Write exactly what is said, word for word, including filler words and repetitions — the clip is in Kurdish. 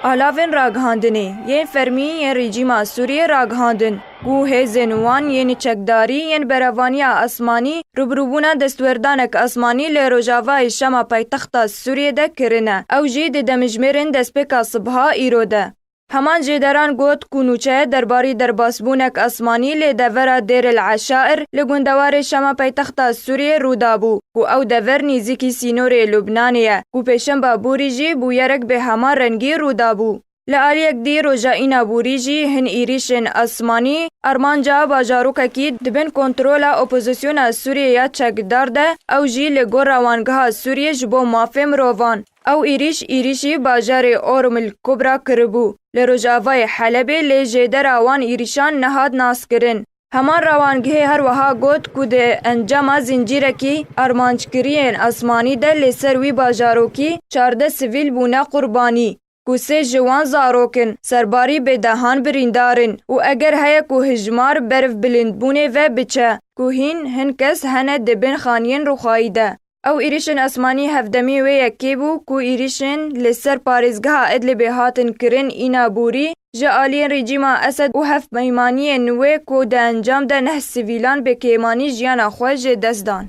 Alavên ragihandinê yên fermî yên rejîma Sûriyê ragihandin ku hêzên wan yên çekdarî yên berevaniya esmanî rûbirûbûna destwerdanek esmanî li rojavayê Şama paytexta Sûriyê de kirine. Ew jî di demjimêrên destpêka sibha îro de. Heman jêderan got ku nûçe derbarî derbasbûnek esmanî li devera Dêr el Eşair li gundewarê Şama paytexta Sûriyê rû dabû ku ew dever nêzîkî sînorê Lubnanê ye ku pêşemba borî jî bûyerek bi heman rengî rû dabû. Li aliyek dî roja îna borî jî hin êrîşên esmanî armanca bajarokekî di bin kontrola opozisyona Sûriyê ya çekdar de, ew jî li gora Wangeha Sûriyê ji bo Mafê Mirovan. Ew êrîş êrîşî bajarê Orm el Kubra kiribû. Li rojavayê Helebê lê jêdera wan êrîşan nehat naskirin. Heman rawangehê her wiha got ku di encama zincîrekî armanckiriyên esmanî de li ser wî bajarokî çardeh sivîl bûne qurbanî, ku sê ji wan zarok in, serbarî bi dehan birîndar in û eger heye ku hijmar berf bilindbûnê ve biçe, ku hîn hin kes hene di bin xaniyên rûxayî de. Ew êrîşên esmanî hevdemî wê yekê bû ku êrîşên li ser parêzgeha Idlibê hatin kirin îna borî ji aliyên rejîma Esed û hevpeymaniyên wê ku di encam de neh sivîlan bi kêmanî jiyana xwe ji dest dan.